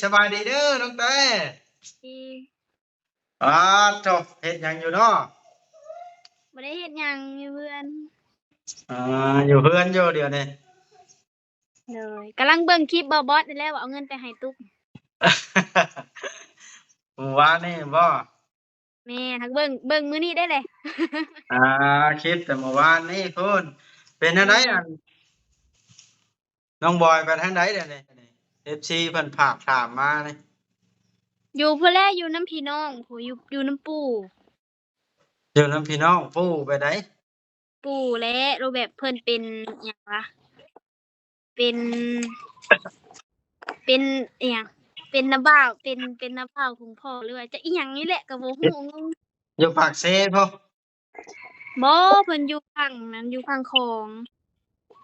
ສະບາຍດີເດີນ້ອງແຕ້. ດີ. ອາໂທ້ ເຮັດຫຍັງຢູ່ເນາະ? ບໍ່ໄດ້ເຮັດຫຍັງ ຢູ່ເຮືອນ. ອາ ຢູ່ເຮືອນຢູ່ດຽວນີ້. ໂດຍ ກຳລັງເບິ່ງຄລິບບ່າວບອດນີ້ແຫຼະ ວ່າເອົາເງິນໄປໃຫ້ຕຸກ ມື້ວານນີ້ບໍ? ແມ່ນ ຫາກເບິ່ງ ເບິ່ງມື້ນີ້ໄດ້ແຫຼະ. ອາ ຄລິບແຕ່ມື້ວານນີ້ພຸ້ນ. ເປັນແນວໃດ ແມ່ນ ອັນ ນ້ອງບອຍໄປທາງໃດດຽວນີ້? ເອັຟຊີເພິ່ນຝາກຖາມມານີ້. ຢູ່ພຸ້ນແຫຼະ ຢູ່ນຳພີ່ນ້ອງພຸ້ນ ຢູ່ ຢູ່ນຳປູ່. ຢູ່ນຳພີ່ນ້ອງ ປູ່ໄປໃດ? ປູ່ແຫຼະ ແບບເພິ່ນເປັນຫຍັງວະ ເປັນ ເປັນອີ່ຫຍັງ ເປັນນ້າບ່າວ ເປັນ ເປັນນ້າບ່າວຂອງພໍ່ ຫຼືວ່າຈະອີ່ຫຍັງນີ້ແຫຼະ ກໍບໍ່ຮູ້ ງົງ. ຢູ່ປາກເຊບໍ? ບໍ່ ເພິ່ນຢູ່ຝັ່ງນັ້ນ ຢູ່ຝັ່ງຂອງ.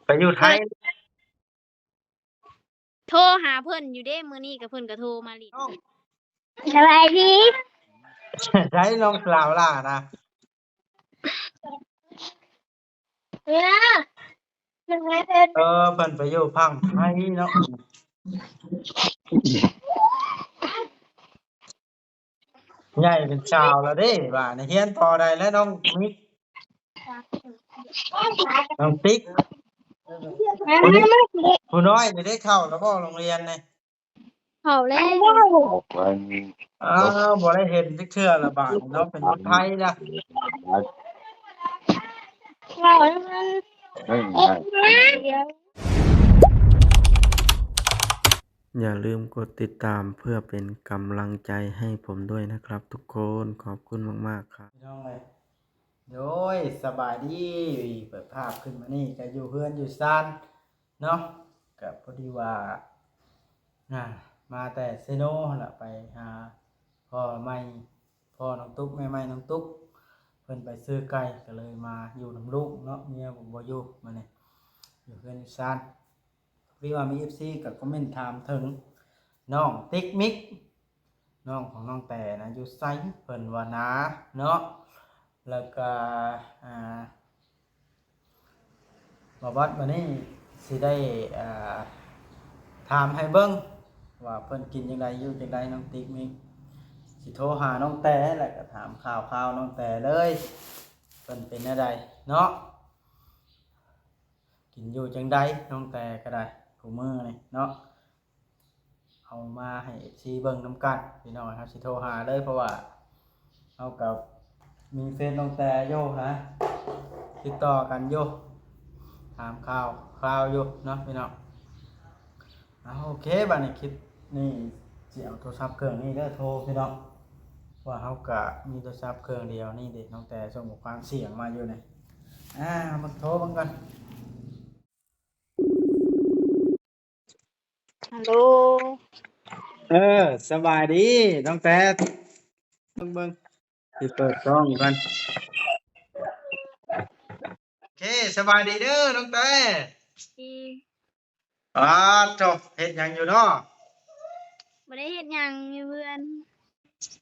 ໄປຢູ່ໄທ? ໂທຫາເພິ່ນຢູ່ເດ້ ມື້ນີ້ກໍເພິ່ນກໍໂທມາຫຼິ້ນ. ສະບາຍດີ. ໃສນ້ອງສາວຫຼ້ານະ? ເອີ ເອີ ເພິ່ນໄປຢູ່ຝັ່ງໄທເນາະ. ໃຫຍ່ເປັນສາວແລ້ວເດ້ ບາດນີ້ຮຽນປໍໃດແລ້ວນ້ອງມິກ? ນ້ອງຕິກ ຜູ້ນ້ອຍນີ້ໄດ້ເຂົ້າແລ້ວບໍ່ໂຮງຮຽນນີ້? ເຂົ້າແລ້ວ. ອ້າວ ບໍ່ໄດ້ເຫັນຈັກເທື່ອລະບາດນີ້ເນາະ ເປັນຄົນໄທລະ. ຢ່າລືມກົດຕິດຕາມເພື່ອເປັນກຳລັງໃຈໃຫ້ຜົມດ້ວຍນະຄັບທຸກຄົນ. ຂອບຄຸນມາກໆ ຄັບ ພີ່ນ້ອງເອີຍ. ໂດຍ ສະບາຍດີ. ເປີດພາບຂຶ້ນມານີ້ກະຢູ່ເຮືອນຢູ່ຊານເນາະ. ກະພໍດີວ່າ ອ່າ ມາແຕ່ເຊໂນຫັ້ນລະ ໄປຫາພໍ່ໃໝ່ ພໍ່ນ້ອງຕຸກ ແມ່ໃໝ່ນ້ອງຕຸກ ເພິ່ນໄປຊື້ໄກ່ ກະເລີຍມາຢູ່ນຳລູກເນາະ. ເມຍບໍ່ ບໍ່ຢູ່ມື້ນີ້ ຢູ່ເຮືອນຢູ່ຊານ. ພໍດີວ່າມີເອັຟຊີກະຄອມເມັນຖາມເຖິງນ້ອງຕິກມິກ ນ້ອງຂອງນ້ອງແຕ່ນະ ຢູ່ໃສ ເພິ່ນວ່ານາເນາະ. ແລ້ວກະ ອ່າ ບ່າວບອດ ບາດນີ້ຊິໄດ້ ອ່າ ຖາມໃຫ້ເບິ່ງວ່າເພິ່ນກິນຈັ່ງໃດ ຢູ່ຈັ່ງໃດ ນ້ອງຕິກມິກ. ຊິໂທຫານ້ອງແຕ່ ແລ້ວກະຖາມຂ່າວຄາວນ້ອງແຕ່ເລີຍ ເພິ່ນເປັນແນວໃດເນາະ. ກິນຢູ່ຈັ່ງໃດ ນ້ອງແຕ່ກໍໄດ້ ຄູ່ມື້ນີ້ເນາະ. ເອົາມາໃຫ້ເອັຟຊີເບິ່ງນຳກັນ ພີ່ນ້ອງ. ເຮົາຊິໂທຫາເລີຍ ເພາະວ່າເຮົາກໍມີເຟສນ້ອງແຕ່ຢູ່ນະ ຕິດຕໍ່ກັນຢູ່ ຖາມຂ່າວຄາວຢູ່ເນາະ ພີ່ນ້ອງ. ເອົາ ໂອເຄ ບາດນີ້ຄລິບນີ້ຊິເອົາໂທລະສັບເຄື່ອງນີ້ເດີໂທ ພີ່ນ້ອງ. ເພາະວ່າເຮົາກະມີໂທລະສັບເຄື່ອງດຽວນີ້ເດ ນ້ອງແຕ່ສົ່ງຂໍ້ຄວາມສຽງມາຢູ່ນີ້. ອ່າ ມາໂທເບິ່ງກ່ອນ. ຮັລໂຫຼ. ເອີ ສະບາຍດີນ້ອງແຕ່. ເບິ່ງ ເບິ່ງ ຊິເປີດກ້ອງກ່ອນ. ໂອເຄ ສະບາຍດີເດີນ້ອງແຕ່. ອາໂທ້ ເຮັດຫຍັງຢູ່ເນາະ? ບໍ່ໄດ້ເຮັດຫຍັງ ຢູ່ເຮືອນ.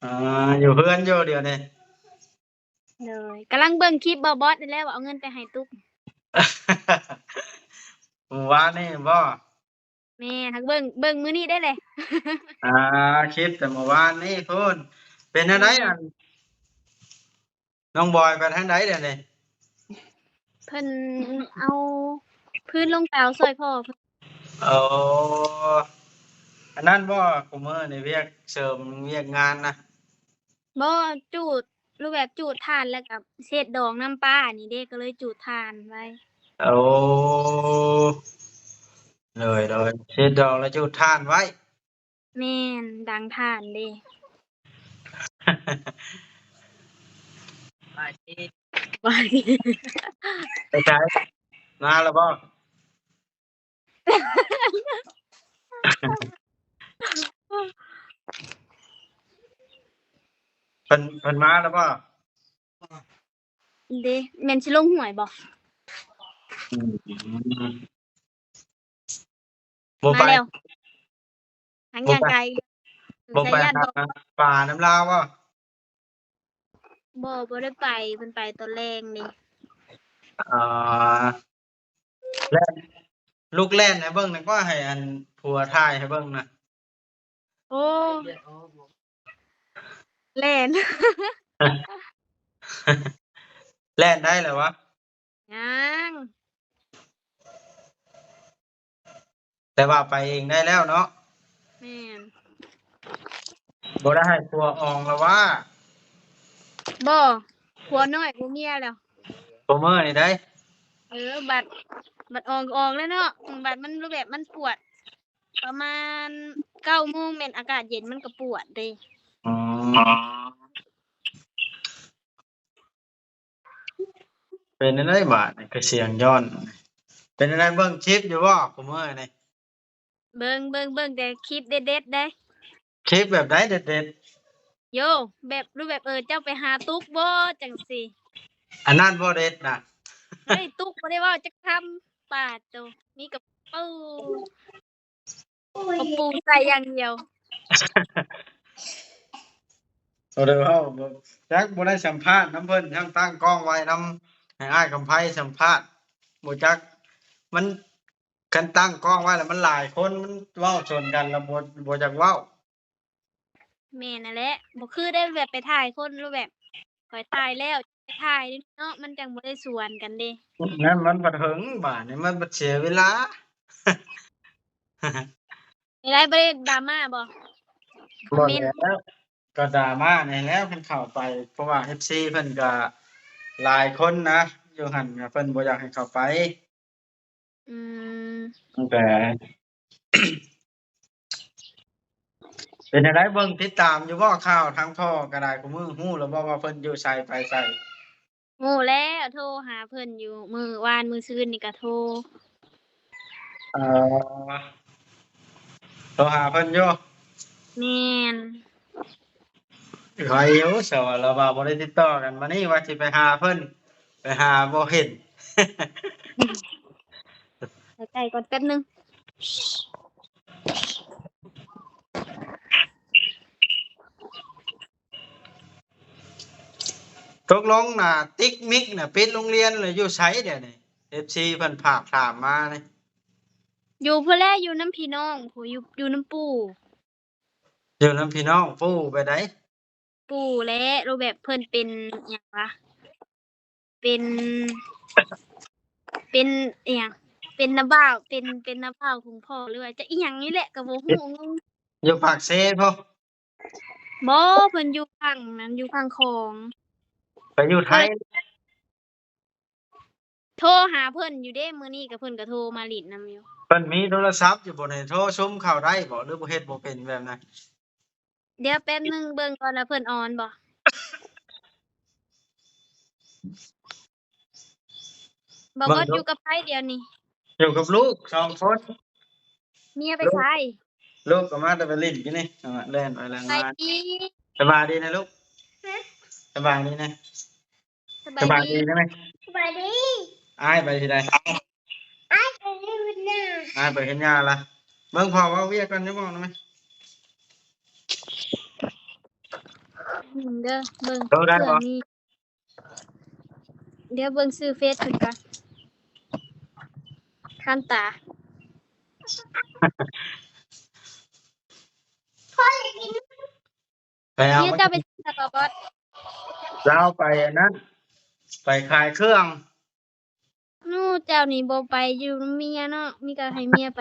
ອາ ຢູ່ເຮືອນຢູ່ດຽວນີ້. ໂດຍ ກຳລັງເບິ່ງຄລິບບ່າວບອດນີ້ແຫຼະ ວ່າເອົາເງິນໄປໃຫ້ຕຸກ ມື້ວານນີ້ບໍ? ແມ່ນ ຫາກເບິ່ງ ເບິ່ງມື້ນີ້ໄດ້ແຫຼະ. ອາ ຄລິບແຕ່ມື້ວານນີ້ພຸ້ນ. ເປັນແນວໃດ ອືມ ອັນ ນ້ອງບອຍໄປທາງໃດດຽວນີ້? ເພິ່ນເອົາພື້ນລົງເຕົາຊ່ອຍພໍ່ເພິ່ນ. ໂອ້ ອັນນັ້ນບໍ ຄູ່ມື້ນີ້ວຽກເສີມວຽກງານນະ? ບໍ່ ຈູດ ຮູບແບບຈູດຖ່ານ ແລ້ວກະເຮັດດອງນ້ຳປານີ້ເດ້ ກໍເລີຍຈູດຖ່ານໄວ້. ໂອ້ ໂດຍໆ ເຮັດດອງແລ້ວຈູດຖ່ານໄວ້. ແມ່ນ ດັງຖ່ານເດ້. ໄປໃສ ມາແລ້ວບໍ? ເພິ່ນ ເພິ່ນມາແລ້ວບໍ? ເດ້ ແມ່ນຊິລົງຫ້ວຍບໍ? ອືມ ບໍ່ໄປ ມາແລ້ວ ຫາງ ບໍ່ໄປ ຍ່າງໄກ ບໍ່ໄປຫາປານຳລາວບໍ? ບໍ່ ບໍ່ໄດ້ໄປ ເພິ່ນໄປຕອນແລງເດ້. ອໍ ແລ່ນ ລູກແລ່ນໃຫ້ເບິ່ງນະ ກໍໃຫ້ອັນຜົວຖ່າຍໃຫ້ເບິ່ງນະ. ໂອ້ ແລ່ນ ແລ່ນໄດ້ແລ້ວວະ? ຍັງ ແຕ່ວ່າໄປເອງໄດ້ແລ້ວເນາະ? ແມ່ນ. ບໍ່ໄດ້ໃຫ້ຜົວອອງລະຫວາ? ບໍ່, ຜົວນ້ອຍບໍ່ເມຍແລ້ວ. ຜົວເມຍນີ້ໃດ? ເອີ ບັດ ບັດອອງກໍອອງແລ້ວເນາະ. ບັດມັນ ແບບມັນປວດ ປະມານເກົ້າໂມງ ແມ່ນອາກາດເຢັນມັນກໍປວດເດ້. ອໍ ເປັນແນວໃດບາດນີ້ ຄືສຽງຍ້ອນ? ເປັນແນວໃດ ເບິ່ງຄລິບຢູ່ບໍ່ ຄຸມື້ນີ້? ເບິ່ງ ເບິ່ງ ເບິ່ງແຕ່ຄລິບເດັດໆເດ້. ຄລິບແບບໃດເດັດໆ? ໂຢ ແບບ ຫຼືແບບ ເອີ ເຈົ້າໄປຫາຕຸກບໍ່ ຈັ່ງຊີ້. ອັນນັ້ນບໍ່ເດັດນະ. ເຮີ້ຍ ຕຸກບໍ່ໄດ້ເວົ້າຈັກຄຳ. ປາດໂຕ ມີກະປູ ກະປູໃສ່ຢ່າງດຽວ. ບໍ່ໄດ້ເວົ້າ ບໍ່ ຈັກ ບໍ່ໄດ້ສຳພາດນຳເພິ່ນ ທັງຕັ້ງກ້ອງໄວ້ນຳ ໃຫ້ອ້າຍຄຳໄພສຳພາດ ບໍ່ຈັກ ມັນ ຄັນຕັ້ງກ້ອງໄວ້ແລ້ວມັນຫຼາຍຄົນ ມັນເວົ້າຊົນກັນແລ້ວບໍ່ ບໍ່ຢາກເວົ້າ. ແມ່ນຫັ້ນແຫຼະ ບໍ່ຄືໄດ້ແບບໄປຖ່າຍຄົນ ຫຼືແບບຂ້ອຍຖ່າຍແລ້ວໄປຖ່າຍເນາະ ມັນຈັ່ງບໍ່ໄດ້ສວນກັນເດ້. ນັ້ນມັນບັດເຖິງ ບາດນີ້ມັນບັດເສຍເວລາ. ໄດ້ ບໍ່ໄດ້ດຣາມາບໍ່? ບໍ່ແລ້ວ ກໍດຣາມາແດ່ແລ້ວຄັນເຂົ້າໄປ ເພາະວ່າເອັຟຊີເພິ່ນກໍຫຼາຍຄົນນະ ຢູ່ຫັ້ນ ເພິ່ນບໍ່ຢາກໃຫ້ເຂົ້າໄປ. ອືມ ແຕ່ ເປັນຈັ່ງໃດ ເບິ່ງຕິດຕາມຢູ່ບໍ່ ຂ່າວທາງພໍ່ກໍໄດ້ ຄູ່ມື້ຮູ້ແລ້ວບໍ່ວ່າເພິ່ນຢູ່ໃສໄປໃສ? ຮູ້ແລ້ວ ໂທຫາເພິ່ນຢູ່ ມື້ວານມື້ຊືນນີ້ກໍໂທ. ເອີ ໂທຫາເພິ່ນຢູ່? ແມ່ນ. ໄວຢູ່ ສະວ່າລາວວ່າບໍ່ໄດ້ຕິດຕໍ່ກັນ ມານີ້ວ່າຊິໄປຫາເພິ່ນ ໄປຫາບໍ່ເຫັນ. ໃກ້ໆກ່ອນແປັບໜຶ່ງ. ຕົກລົງນະ ຕິກມິກນະ ປິດໂຮງຮຽນແລ້ວ ຢູ່ໃສດຽວນີ້? ເອັຟຊີເພິ່ນຝາກຖາມມານີ້. ຢູ່ພຸ້ນແຫຼະ ຢູ່ນຳພີ່ນ້ອງພຸ້ນ ຢູ່ ຢູ່ນຳປູ່. ຢູ່ນຳພີ່ນ້ອງ ປູ່ແບບໃດ? ປູ່ແຫຼະ ແບບເພິ່ນເປັນຫຍັງວະ ເປັນ ເປັນອີ່ຫຍັງ ເປັນນ້າບ່າວ ເປັນ ເປັນນ້າບ່າວຂອງພໍ່ ຫຼືວ່າຈະອີ່ຫຍັງນີ້ແຫຼະ ກໍບໍ່ຮູ້ ງົງ. ຢູ່ປາກເຊບໍ? ບໍ່ ເພິ່ນຢູ່ຝັ່ງນັ້ນ ຢູ່ຝັ່ງຂອງ. ໄປຢູ່ໄທ. ໂທຫາເພິ່ນຢູ່ເດ້ ມື້ນີ້ກໍເພິ່ນກໍໂທມາຫຼິ້ນນຳຢູ່. ເພິ່ນມີໂທລະສັບຢູ່ບໍ່ນີ້? ໂທຊຸມເຂົາໄດ້ບໍ່ ຫຼືບໍ່ ເຮັດບໍ່ເປັນແບບນັ້ນ? ດຽວແປັບໜຶ່ງເບິ່ງກ່ອນວ່າເພິ່ນອອນບໍ່. ບໍ່ ບໍ່ຢູ່ກັບໃຜດຽວນີ້? ຢູ່ກັບລູກສອງຄົນ. ເມຍໄປໃສ? ລູກກໍມາແຕ່ໄປຫຼິ້ນຢູ່ນີ້ ແລ່ນໄປແລ່ນມາ. ສະບາຍດີນະລູກ. ສະບາຍດີນະ. ສະບາຍດີນະ. ສະບາຍດີ. ອ້າຍໄປທີ່ໃດ? ອ້າຍໄປເຮັດຫຍ້າ. ອ້າຍໄປເຮັດຫຍ້າລະ. ເບິ່ງພໍ່ເວົ້າວຽກກ່ອນ ຢ່າເວົ້ານຳ. ເດີ ເບິ່ງ ໂທໄດ້ບໍ່? ດຽວເບິ່ງຊື່ເຟສເພິ່ນກ່ອນ ຄັນຕາ. ໄປເອົາ ເມຍເຈົ້າໄປໃສ ບໍ່ບອດ? ລາວໄປອັນນັ້ນ ໄປຂາຍເຄື່ອງ. ໂອ້ ເຈົ້ານີ້ບໍ່ໄປຢູ່ນຳເມຍເນາະ ມີແຕ່ໃຫ້ເມຍໄປ.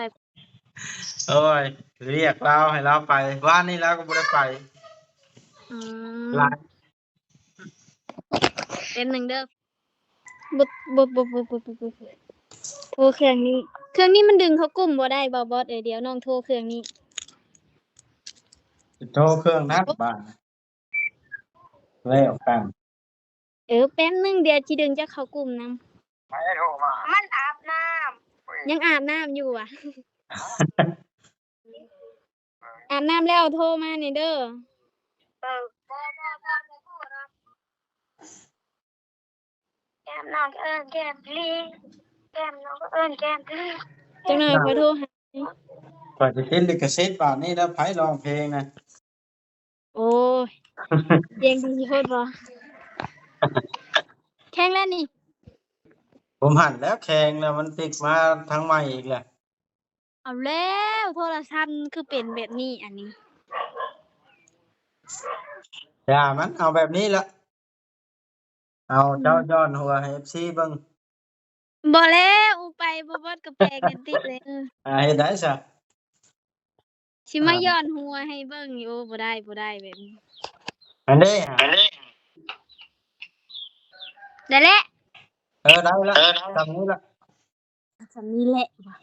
ໂອ້ຍ ວຽກລາວໃຫ້ລາວໄປ ວານນີ້ລາວກໍບໍ່ໄດ້ໄປ. ອືມ ຫຼາຍ. ແປັບໜຶ່ງເດີ. ບໍ່ ບໍ່ ບໍ່ ບໍ່ ບໍ່ ບໍ່ ບໍ່ ໂທເຄື່ອງນີ້ ເຄື່ອງນີ້ມັນດຶງເຂົ້າກຸ່ມບໍ່ໄດ້ບໍ່ບອດເອີຍ? ດຽວນ້ອງໂທເຄື່ອງນີ້. ໂທເຄື່ອງນັ້ນບາດ ແລ້ວກັນ. ເອີ ແປັບໜຶ່ງ ດຽວຊິດຶງເຈົ້າເຂົ້າກຸ່ມນຳ. ມັນອາບນ້ຳ ຍັງອາບນ້ຳຢູ່ຫວາ? ອາບນ້ຳແລ້ວໂທມານີ້ເດີ. ເອີ ແກ້ມນ້ອງເອີ້ນແກ້ມລີ ແກ້ມນ້ອງເອີ້ນແກ້ມລີ. ຈັກໜ້ອຍຂ້ອຍໂທຫາ. ຂ້ອຍຊິຕິດລິຂະສິດບາດນີ້ແລ້ວ ໃຜຮ້ອງເພງນະ. ໂອ້ຍ ສຽງດີໂພດບໍ່? ແຂງແລ້ວນີ້. ຜົມຫັ້ນແລ້ວແຂງແລ້ວ ມັນຕິດມາທາງໃໝ່ອີກແລ້ວ. ເອົາແລ້ວ ໂທລະສັບຄືເປັນແບບນີ້ ອັນນີ້ ຢ່າมัน ເອົາແບບນີ້ລະ ເອົາເຈົ້າຍ້ອນຫົວໃຫ້ເອັຟຊີເບິ່ງ. ບໍ່ແລ້ວ ອູໄປບໍ່ເບິດກໍແປກັນຕິແລ້ວ. ເອີ ອ່າ ເຮັດໄດ້ຊະ ຊິມາ ອ່າ ຍ້ອນຫົວໃຫ້ເບິ່ງຢູ່. ບໍ່ໄດ້ ບໍ່ໄດ້ແບບນີ້. ອັນນີ້ ອັນນີ້ ໄດ້ແລ້ວ. ເອີ ໄດ້ລະ ເອີ ໄດ້ ສ່ຳນີ້ລະ ສ່ຳນີ້ແຫຼະວ່າ.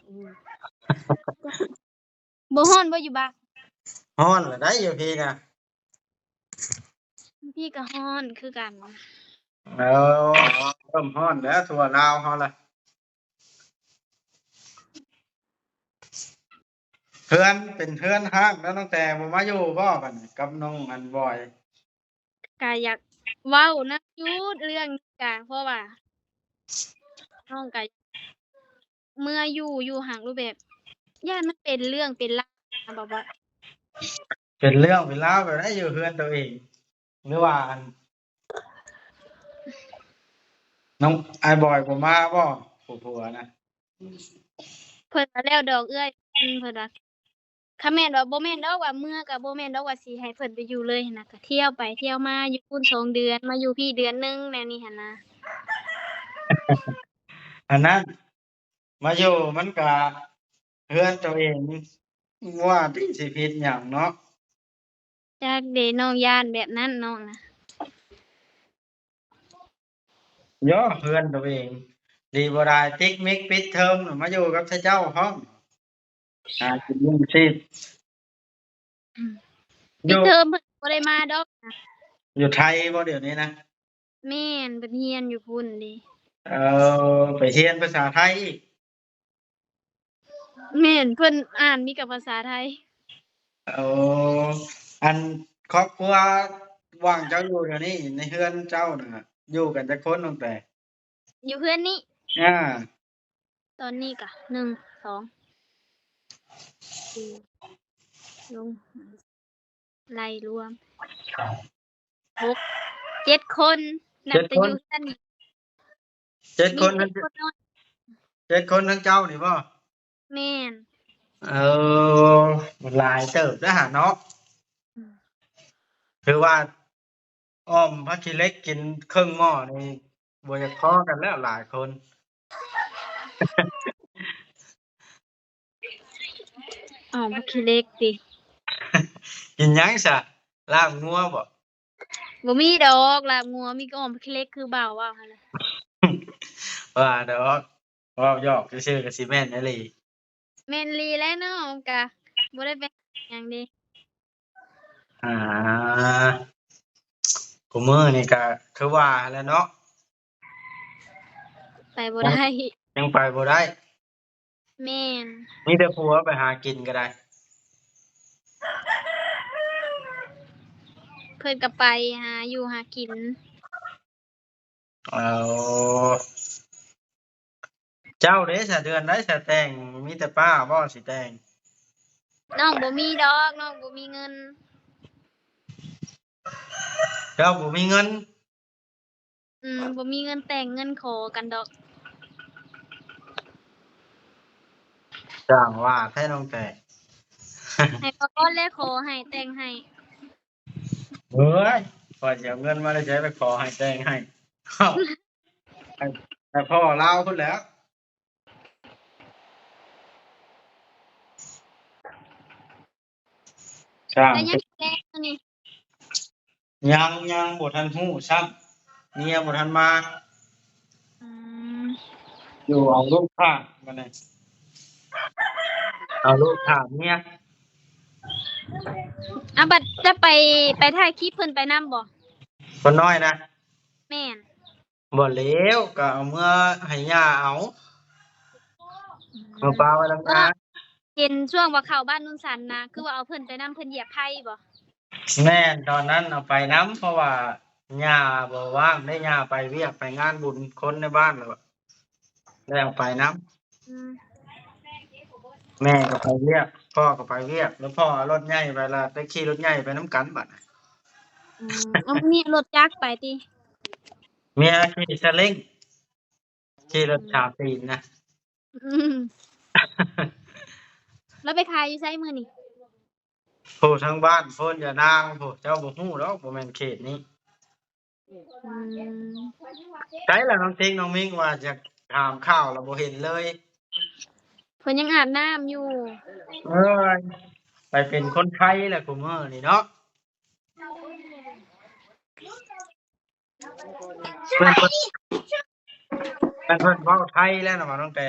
ບໍ່ຮ້ອນບໍ່ຢູ່ບ້ານ? ຮ້ອນລະໄດ໋ ຢູ່ພີ້ນະ. ຢູ່ພີ້ກໍຮ້ອນຄືກັນ. ເອີ ເລີ່ມຮ້ອນແລ້ວທົ່ວລາວເຮົາລະ. ເຮືອນເປັນເຮືອນຮ້າງແລ້ວ ນ້ອງແຕບໍ່ມາຢູ່ບໍ່ບັດນີ້ກັບນ້ອງອັນບອຍ? ກະຢາກເວົ້ານຳຢູ່ເລື່ອງນີ້ກະ ເພາະວ່ານ້ອງກະເມືອຢູ່ ຢູ່ຫັ້ນ ແບບຢ້ານມັນເປັນເລື່ອງເປັນລາວ ແບບວ່າ ເປັນເລື່ອງເປັນລາວແບບໃດ ຢູ່ເຮືອນໂຕເອງ ຫຼືວ່າອັນ ນ້ອງ ອ້າຍບອຍບໍ່ມາບໍ່ ຜູ້ຜົວນະ? ເພິ່ນວ່າແລ້ວດອກເອື້ອຍ ເພິ່ນວ່າ ຄັນແມ່ນວ່າ ບໍ່ແມ່ນດອກວ່າເມືອ ກໍບໍ່ແມ່ນດອກວ່າຊິໃຫ້ເພິ່ນໄປຢູ່ເລີຍຫັ້ນນະ ກໍທ່ຽວໄປທ່ຽວມາ ຢູ່ພຸ້ນສອງເດືອນ ມາຢູ່ພີ້ເດືອນໜຶ່ງ ແນວນີ້ຫັ້ນນະ. ອັນນັ້ນ ມາຢູ່ມັນກະເຮືອນໂຕເອງ ວ່າຕິ ຊິຜິດຫຍັງເນາະ? ຈັກເດ ນ້ອງຢ້ານແບບນັ້ນ ນ້ອງນະ. ໂຢ ເຮືອນໂຕເອງ ດີບໍ່ດາຍ ຕິກມິກປິດເທີມ ມາຢູ່ກັບເຂົາເຈົ້າພ້ອມ ຫາກິນລ້ຽງຊີບ. ອືມ ຢູ່ ປິດເທີມເພິ່ນບໍ່ໄດ້ມາດອກນະ. ຢູ່ໄທບໍ່ດຽວນີ້ນະ? ແມ່ນ ເພິ່ນຮຽນຢູ່ພຸ້ນເດ. ເອີ ໄປຮຽນພາສາໄທອີກ? ແມ່ນ ເພິ່ນອ່ານມີແຕ່ພາສາໄທ. ໂອ້ ອັນຄອບຄົວຫວ່າງເຈົ້າຢູ່ດຽວນີ້ ໃນເຮືອນເຈົ້ານະ ຢູ່ກັນຈັກຄົນ ນ້ອງແຕ? ຢູ່ເຮືອນນີ້? ອາ ຕອນນີ້ກະ ໜຶ່ງ ສອງ ສີ່ ລົງ ໄລ່ລວມ ຫົກ ເຈັດຄົນ ນັບແຕ່ຢູ່ເຮືອນນີ້. ເຈັດຄົນ ມີເຈັດຄົນເນາະ. ເຈັດຄົນທັງເຈົ້ານີ້ບໍ່? ແມ່ນ. ເອີ ຫຼາຍເຕີບເດີຫາເນາະ. ອືມ ຄືວ່າ ອ້ອມຜັກຂີ້ເຫຼັກກິນເຄິ່ງໝໍ້ນີ້ ບໍ່ຢາກພໍກັນແລ້ວ ຫຼາຍຄົນ. ອ້ອມຜັກຂີ້ເຫຼັກຕິ? ກິນຫຍັງຊະ? ລາບງົວບໍ? ບໍ່ມີດອກລາບງົວ ມີແຕ່ອ້ອມຜັກຂີ້ເຫຼັກ ຄືບ່າວເວົ້າຫັ້ນແຫຼະ. ວ່າດອກ ເວົ້າຢອກຊື່ໆ ກໍຊິແມ່ນອີ່ຫຼີ. ແມ່ນອີ່ຫຼີແຫຼະເນາະ ກະບໍ່ໄດ້ໄປຫຍັງເດ. ອ່າ ຄູ່ມື້ນີ້ກະຄືວ່າຫັ້ນແຫຼະເນາະ ໄປບໍ່ໄດ້ ຍັງ ຍັງໄປບໍ່ໄດ້. ແມ່ນ ມີແຕ່ຜົວໄປຫາກິນກໍໄດ້. ເພິ່ນກໍໄປຫາຢູ່ຫາກິນ. ເອົາ ເຈົ້າເດ ສະເດືອນໃດສະແຕ່ງ ມີແຕ່ປ້າບໍ່ຊິແຕ່ງ? ນ້ອງບໍ່ມີດອກ ນ້ອງບໍ່ມີເງິນ. ເຈົ້າບໍ່ມີເງິນ? ອືມ ບໍ່ມີເງິນແຕ່ງ ເງິນຂໍກັນດອກ. ຊ່າງວ່າແທ້ນ້ອງແຕງ ໃຫ້ເຂົາກ່ອນແຫຼະ ຂໍໃຫ້ແຕ່ງໃຫ້. ເອີຍ ຂ້ອຍຊິເອົາເງິນມາແຕ່ໃສໄປຂໍໃຫ້ແຕ່ງໃຫ້? ເອົ້າ ໃຫ້ ໃຫ້ພໍ່ລາວພຸ້ນແຫຼ້ວ. ຊ່າງ ແລ້ວຍັງແລງນີ້? ຍັງ ຍັງບໍ່ທັນຮູ້ຊ້ຳ ເມຍບໍ່ທັນມາ. ອືມ ຢູ່ເອົາລູກຖ້າບັດນີ້ ເອົາລູກຖ້າເມຍ. ອາ ບັດຈະໄປ ໄປຖ່າຍຄລິບເພິ່ນໄປນຳບໍ່? ຄົນນ້ອຍນະ? ແມ່ນ. ບໍ່ແລ້ວ ກໍເອົາເມືອໃຫ້ຍ່າເອົາ ອືມ ເອົາປາໄວ້ນຳ ເອີ ນ້າ. ເຫັນຊ່ວງວ່າເຂົ້າບ້ານໂນນສັນນະ ຄືວ່າເອົາເພິ່ນໄປນຳ ເພິ່ນຢຽບໄພບໍ່? ແມ່ນ ຕອນນັ້ນເອົາໄປນຳ ເພາະວ່າຍ່າບໍ່ວ່າງເດ້ ຍ່າໄປວຽກໄປງານບຸນຄົນໃນບ້ານ ແລ້ວໄດ້ເອົາໄປນຳ. ອືມ ແມ່ກໍໄປວຽກ ພໍ່ກໍໄປວຽກ ແລ້ວພໍ່ເອົາລົດໃຫຍ່ໄປ ແລ້ວໄດ້ຂີ່ລົດໃຫຍ່ໄປນຳກັນບັດ. ອືມ ເອົາ ມີລົດຈັກໄປຕິ? ເມຍຂີ່ຊາເລັງ ຂີ່ລົດສາມຕີນນະ. ອືມ ແລ້ວໄປຂາຍຢູ່ໃສມື້ນີ້? ຜູ້ທາງບ້ານໂພນ ຍານາງ ຜູ້ ເຈົ້າບໍ່ຮູ້ດອກ ບໍ່ແມ່ນເຂດນີ້. ອືມ ໃສລະນ້ອງຕິກ ນ້ອງມິງ ວ່າຈະຖາມຂ່າວລະບໍ່ເຫັນເລີຍ? ເພິ່ນຍັງອາບນ້ຳຢູ່. ເອີຍ ໄປເປັນຄົນໄທລະ ຄຸມື້ນີ້ເນາະ. ເພິ່ນ ເພິ່ນ ເພິ່ນເວົ້າໄທແລ້ວນະ ວ່ານ້ອງແຕ່.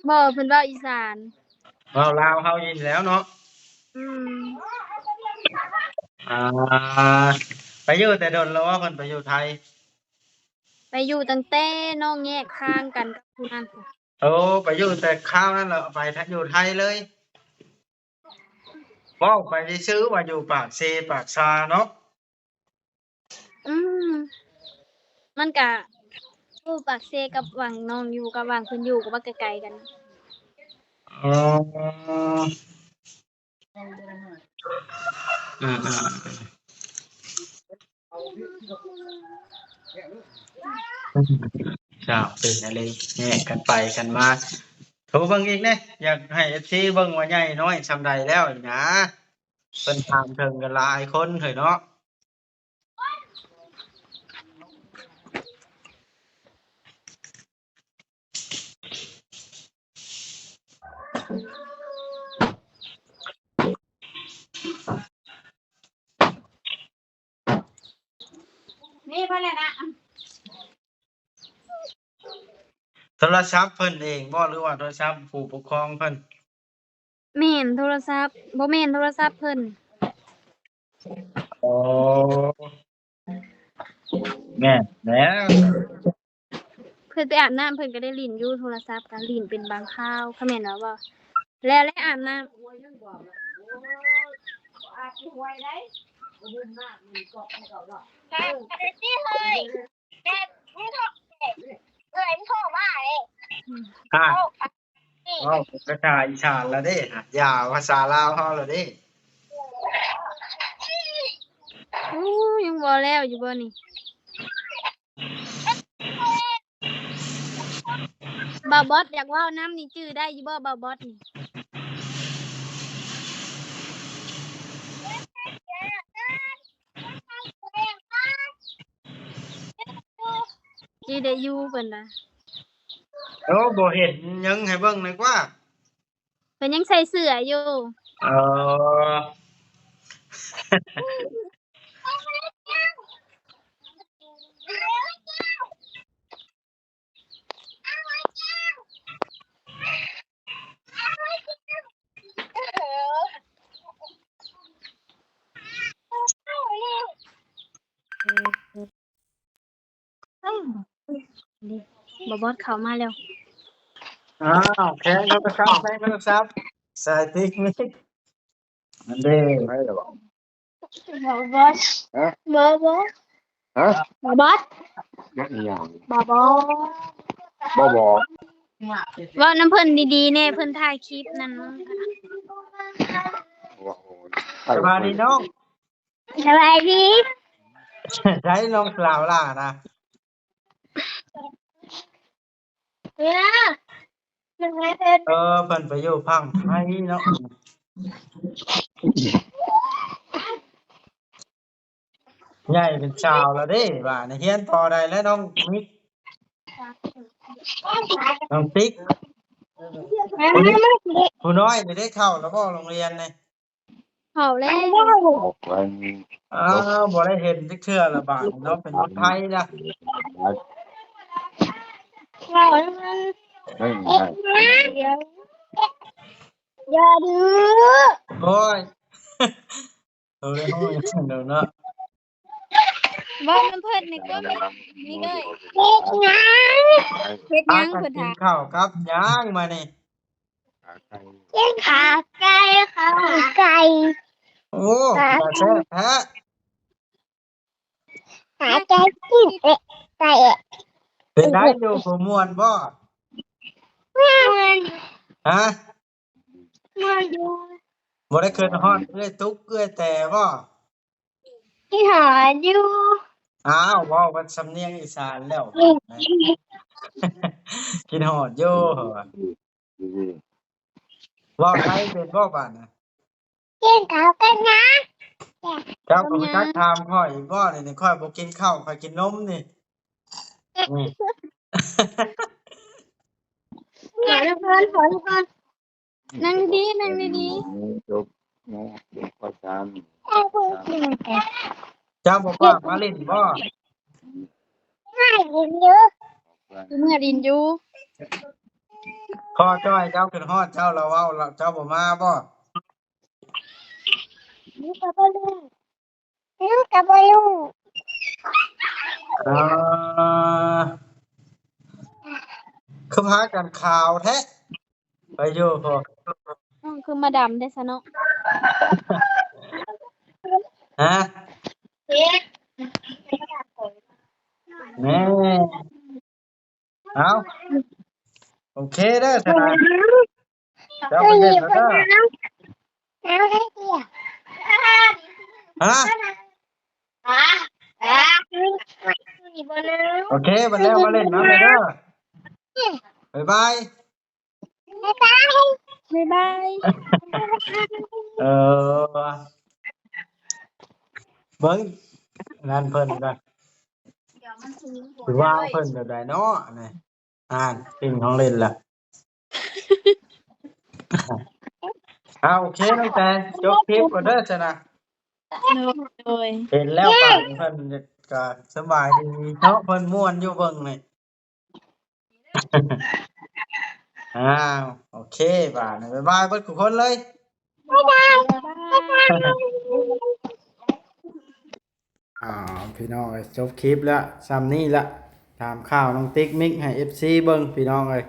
ບໍ່ ເພິ່ນເວົ້າອີສານ. ເວົ້າລາວເຮົານີ້ແລ້ວເນາະ. ອືມ ອ່າ ໄປຢູ່ແຕ່ດົນແລ້ວບໍ່ ເພິ່ນໄປຢູ່ໄທ? ໄປຢູ່ຕັ້ງແຕ່ນ້ອງແຍກທາງກັນກັບຜູ້ນັ້ນ. ໂອ້ ໄປຢູ່ແຕ່ຄາວນັ້ນແລ້ວ ໄປ ຢູ່ໄທເລີຍ. ເວົ້າໄປຊື່ໆ ວ່າຢູ່ປາກເຊ ປາກຊາເນາະ. ອືມ ມັນກະຢູ່ປາກເຊກັບຫວ່າງນ້ອງຢູ່ກັບຫວ່າງເພິ່ນຢູ່ກໍວ່າໄກໆກັນ. ອໍ ເອີໆ ເຈົ້າ ເປັນອັນນີ້ແຍກກັນໄປກັນມາ. ໂທເບິ່ງອີກແດ່ ຢາກໃຫ້ເອັຟຊີເບິ່ງວ່າໃຫຍ່ນ້ອຍຊ່ຳໃດແລ້ວນີ້ນະ. ເພິ່ນຖາມເຖິງກັນຫຼາຍຄົນເຮີ້ຍເນາະ. ນີ້ເພິ່ນແຫຼະນະ. ໂທລະສັບເພິ່ນເອງບໍ່ ຫຼືວ່າໂທລະສັບຜູ້ປົກຄອງເພິ່ນ? ແມ່ນໂທລະສັບ ບໍ່ແມ່ນໂທລະສັບເພິ່ນ. ອໍ ແມ່ນແລ້ວ. ເພິ່ນໄປອາບນ້ຳ ເພິ່ນກໍໄດ້ຫຼິ້ນຢູ່ໂທລະສັບ ກໍຫຼິ້ນເປັນບາງຄາວ. ຄະແມ່ນວ່າ ແລ້ວ ແລ້ວອາບນ້ຳ ອ່າ ເວົ້າພາສາອີສານລະເດ້ ຢ່າພາສາລາວເຮົາລະເດ້. ໂອ້ ຍັງບໍ່ແລ້ວຢູ່ບໍ່ນີ້? ບ່າວບອດຢາກເວົ້ານຳນີ້ ຈື່ໄດ້ຢູ່ບໍ່ ບ່າວບອດນີ້? ຈື່ໄດ້ຢູ່ເພິ່ນວ່າ. ໂອ້ ບໍ່ເຫັນ ຍັງໃຫ້ເບິ່ງໜ້ອຍກວ່າ. ເພິ່ນຍັງໃສ່ເສື້ອຢູ່. ເອີ. ອ້າວ ນີ້ ບ່າວບອດເຂົ້າມາແລ້ວ. ອ້າວ ແຂງໂທລະສັບ ແຂງໂທລະສັບ ສາຍຕິກນີ້ ນັ້ນເດ້ ໄປແລ້ວບໍ່? ບ່າວບອດ ຮະ? ບ່າວບອດ ຮະ? ບ່າວບອດ ບໍ່ອີຫຍັງ ບ່າວບອດ ບໍ່ບອກ ເວົ້ານຳເພິ່ນດີໆແດ່ ເພິ່ນຖ່າຍຄລິບນັ້ນ. ສະບາຍດີນ້ອງ. ສະບາຍດີ. ໃສນ້ອງສາວຫຼ້ານະ? ເອີ ເອີ ເພິ່ນໄປຢູ່ຝັ່ງໄທເນາະ. ໃຫຍ່ເປັນສາວແລ້ວເດ້ ບາດນີ້ຮຽນປໍໃດແລ້ວນ້ອງມິກ? ນ້ອງຕິກ ຜູ້ນ້ອຍນີ້ໄດ້ເຂົ້າແລ້ວບໍ່ໂຮງຮຽນນີ້? ເຂົ້າແລ້ວ. ອ້າວ ບໍ່ໄດ້ເຫັນຈັກເທື່ອລະບາດນີ້ເນາະ ເປັນຄົນໄທລະ. ຢ່າດື້ ໂອ້ຍ ໂອ້ຍ ເນາະ ເວົ້ານຳເພິ່ນນີ້ກໍມີ ມີເອີຍ ເຮັດຫຍັງ ເຮັດຫຍັງ ພາກັນກິນເພິ່ນຖາມ ເຂົ້າກັບຫຍັງມານີ້? ກິນຂາໄກ່ ຂາໄກ່ ໂອ້ ຕາແຊບແທ້ ຂາໄກ່ກິນ ເອະ ໄກ່ ເປັນໄດຢູ່ ບໍ່ມ່ວນບໍ່? ມ່ວນ ຮະ? ມ່ວນຢູ່. ບໍ່ໄດ້ຄິດຮອດເອື້ອຍຕຸກເອື້ອຍແຕບໍ່? ຄິດຮອດຢູ່. ອ້າວ ເວົ້າເປັນສຳນຽງອີສານແລ້ວ ຄິດຮອດຢູ່ ເວົ້າໄທເປັນບໍ່ບາດນະ? ກິນເຂົ້າກັນນະ. ເຈົ້າກໍບໍ່ຈັກຖາມຂ້ອຍອີກບໍ່ນີ້? ຂ້ອຍບໍ່ກິນເຂົ້າ ຂ້ອຍກິນນົມນີ້. ນີ້ ຂໍນະຄອນ ຂໍນະຄອນ ນັ່ງດີໆ ນັ່ງດີໆ. ຈົບເນາະ ເດັກ ປ.ສາມ ເຈົ້າບໍ່ພາມາຫຼິ້ນບໍ່? ມາຫຼິ້ນຢູ່ ຄືເມື່ອຫຼິ້ນຢູ່. ພໍ່ຈ້ອຍເຈົ້າຂຶ້ນຮອດເຈົ້າລະເວົ້າ ລະເຈົ້າບໍ່ມາບໍ່? ໜູກໍບໍ່ຮູ້ ໜູກໍບໍ່ຮູ້. ເອີ ຄືພາກັນຂາວແທ້ ໄປຢູ່ພຸ້ນ ນ້ອງຄືມາດຳແທ້ຊະເນາະ. ຮະ ແມ່ ເອົ້າ ໂອເຄເດີຊັ້ນນະ ເຈົ້າໄປເຮັດແລ້ວເດີ. ຮະ ໂອເຄ ບັດແລ້ວມາຫຼິ້ນນຳເດີ. ບາຍບາຍ ບາຍບາຍ ບາຍບາຍ. ເອີ ເບິ່ງນັ້ນເພິ່ນນະ ຊິວ່າເພິ່ນແບບໃດເນາະ ອັນນີ້ ອ່ານ ເປັນຂອງຫຼິ້ນລະ. ເອົາ ໂອເຄ ນ້ອງແຕງ ຈົບຄລິບກ່ອນເດີຊັ້ນນະ. ໂດຍ ເຫັນແລ້ວ ປານເພິ່ນກໍສະບາຍດີເນາະ ເພິ່ນມ່ວນຢູ່ເບິ່ງນີ້. ອ້າວ ໂອເຄ ບາດນີ້ ບາຍບາຍເບິດທຸກຄົນເລີຍ ບາຍບາຍ. ອ້າວ ພີ່ນ້ອງເອີຍ ຈົບຄລິບແລ້ວ ຊ່ຳນີ້ລະ ຖາມຂ່າວນ້ອງຕິກມິກໃຫ້ເອັຟຊີເບິ່ງ ພີ່ນ້ອງເອີຍ.